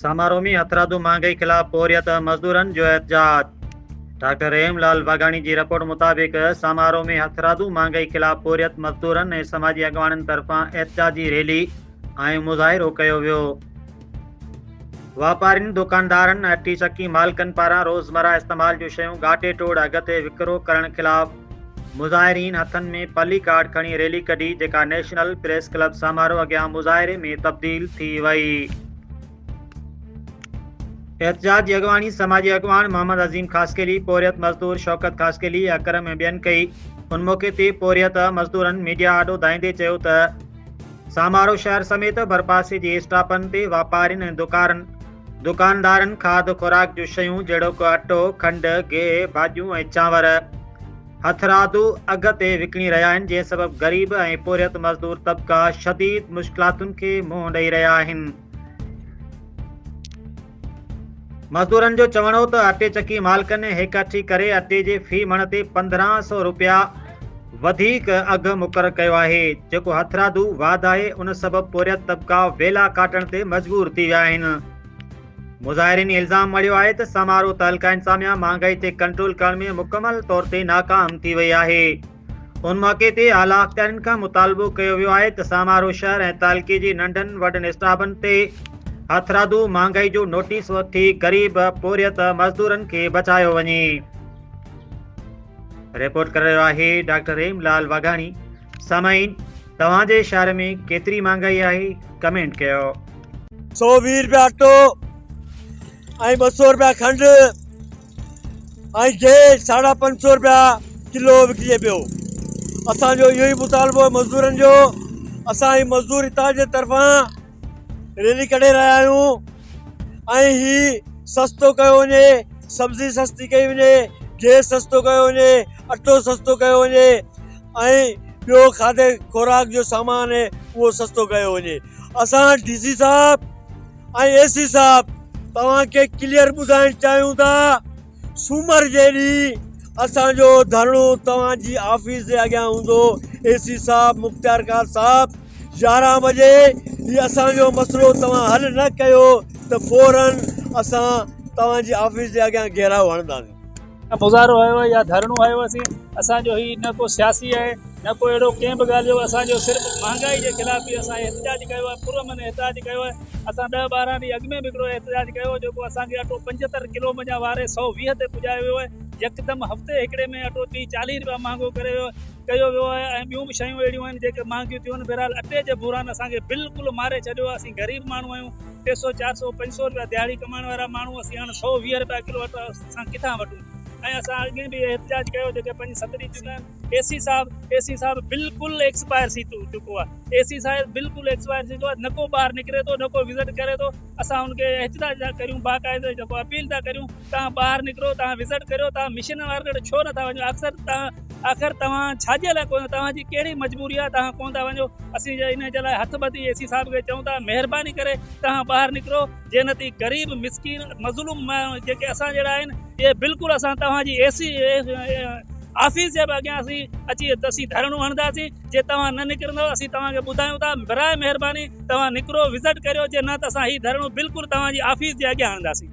سامارو ۾ هٿرادو مهانگائي خلاف پورهيت مزدورن جو احتجاج. ڊاڪٽر رحيم لال واگهاڻي جي رپورٽ مطابق سامارو ۾ هٿرادو مهانگائي خلاف پورهيت مزدورن ۽ سماجي اڳواڻن طرفان احتجاجي ريلي ۽ مظاهرو ڪيو ويو. واپارين، دڪاندارن، اٽي چڪي مالڪن پاران روزمره استعمال جون شيون ڳاٽي ٽوڙ اگهه تي وڪرو ڪرڻ خلاف مظاهرين هٿن ۾ پلي ڪارڊ کڻي ريلي ڪڍي جيڪا نيشنل پريس ڪلب سامارو اڳيان مظاهري ۾ تبديل ٿي وئي. احتجاج جي اڳواڻي سماجي اڳواڻ محمد عظيم خاصخيلي، پورهيت مزدور شوڪت خاصخيلي، اڪرم ۽ ٻين ڪئي. ان موقعي تي پورهيت مزدورن ميڊيا آڏو دانهيندي چيو ته سامارو شهر سميت ڀرپاسي جي اسٽاپن تي واپارين ۽ دڪارن دڪاندارن کاڌ خوراڪ جون شيون جهڙوڪ اٽو، کنڊ، گيهه، ڀاڄيون ۽ چانور هٿرادو اگهه تي وڪڻي رهيا آهن جنهن سبب غريب ۽ پورهيت مزدور طبقا شديد مشڪلاتن کي منهن ڏئي رهيا آهن. مزدورن جو چوڻ هو ته اٽي چڪي مالڪن هڪ اٺي ڪري اٽي جي في مڻ تي 1500 روپيا وڌيڪ اگهه مقرر ڪيو آهي جيڪو هٿرادو واڌ آهي ان سبب پورهيت طبقا ويلا ڪاٽڻ تي مجبور ٿي ويا آهن. مظاهرين الزام مڙهيو آهي ته سامارو تعلقه انتظاميا مهانگائي تي ڪنٽرول ڪرڻ ۾ مڪمل طور تي ناڪام ٿي وئي آهي. ان موقعي تي اعليٰ اختيارين کان مطالبو ڪيو ويو آهي ته سامارو شهر ۽ تعلقي جي ننڍن وڏن اسٽاپن تي هٿرادو مهانگائي جو نوٽيس وٺي غريب پورهيت مزدورن کي بچايو وڃي. رپورٽ ڪري رهيو آهي ڊاڪٽر رحيم لال واگهاڻي. سامعين توهان جي شهر ۾ ڪيتري مهانگائي آهي ڪمينٽ ڪيو. 120 رپيا اٽو ۽ 200 رپيا کنڊ ۽ گيهه 550 رپيا ڪلو وڪجي پيو. اسان جو اهو ئي مطالبو آهي مزدورن جو. اسان هي مزدور اتحاد جي طرفان ريلي ڪڍي رهيا آهيون ۽ هي سستو ڪيو وڃي، سبزي سستي ڪئي وڃي، گيهه سستو ڪيو وڃي، اٽو سستو ڪيو وڃي ۽ ٻيو کاڌي خوراڪ جو سامان آهي اهو سستو ڪيو وڃي. اسان ڊي سي صاحب ۽ اي سي صاحب توهان کي ڪليئر ٻڌائڻ چاهيون ٿا سومر جي ڏينهن اسان جو ڌرڻو توهان جي آفيس جي اڳيان هوندو. اي سي صاحب، مختيارڪار صاحب، 11 بجي هي اسان جو مسئلو توهان حل نه ڪيو ته فورن اسان توهان جي آفيس جي اڳيان گهيراء هڻنداسين. مظاهرو هيو يا ڌرڻو هيو اسين اسان جو هي نه ڪو سياسي آهي نه ڪو اهڙو ڪنهن به ڳالهه جو اسان جو صرف مهانگائي جي خلاف ئي اسان احتجاج ڪيو آهي پر امن احتجاج ڪيو آهي اسان 10 12 ڏينهن اڳ ۾ به هڪڙو احتجاج ڪيو هو جيڪو اسان کي اٽو 75 ڪلو منجهان واري 120 تي پڄايو ويو آهي يڪدم هفتي هڪڙي ۾ اٽو 30 40 رپيا مهانگو ڪري ويو ڪيو ويو آهي ۽ ٻيون به شيون اهڙيون آهن جيڪي مهانگيون ٿيون آهن بهرحال اٽي جي بحران اسان کي بلڪل ماري ڇڏيو آهي اسين غريب ماڻهو آهيون ٽي سو چار سو پنج سو رپيا دهاڙي ڪمائڻ وارا ماڻهو اسين هاڻ 120 رپيا ڪلو اٽو اسان ڪٿان وٺون ۽ اسان اڳي به احتجاج ڪيو جيڪي پنج ست ڏينهن چڪا آهن اي سي صاحب اي سي صاحب بلڪل ايڪسپائر ٿي چڪو آهي اي سي صاحب بلڪل ايڪسپائر ٿي چڪو آهي نه ڪو ٻاهر نڪري ٿو نه ڪو وزٽ ڪري ٿو اسان ان کي احتجاج ٿا ڪريون باقاعده جيڪو اپيل ٿا ڪريون توهان ٻاهر نڪرو توهان وزٽ ڪريو توهان مشن وارن وٽ ڇو نٿا وڃو اڪثر توهان آخر توهان ڇا جي لاء ڪونه توهان جي ڪهڙي مجبوري آهي توهان ڪونه ٿا وڃو اسين ان جي لاء هٿ ٻڌي اي سي صاحب کي چئون ٿا مهرباني ڪري توهان ٻاهر نڪرو جي نه ته غريب مسڪين مظلوم جيڪي اسان جهڙا آهن اهي بلڪل اسان توهان جي اي سي آفيس جي به اڳيان اسين اچي اسين ڌرڻو هڻنداسين جي توهان نه نڪرندو اسين توهان کي ٻڌايون ٿا برائي مهرباني توهان نڪرو وزٽ ڪريو جي نه ته اسان هي ڌرڻو بلڪل توهان جي آفيس جي اڳيان هڻنداسين.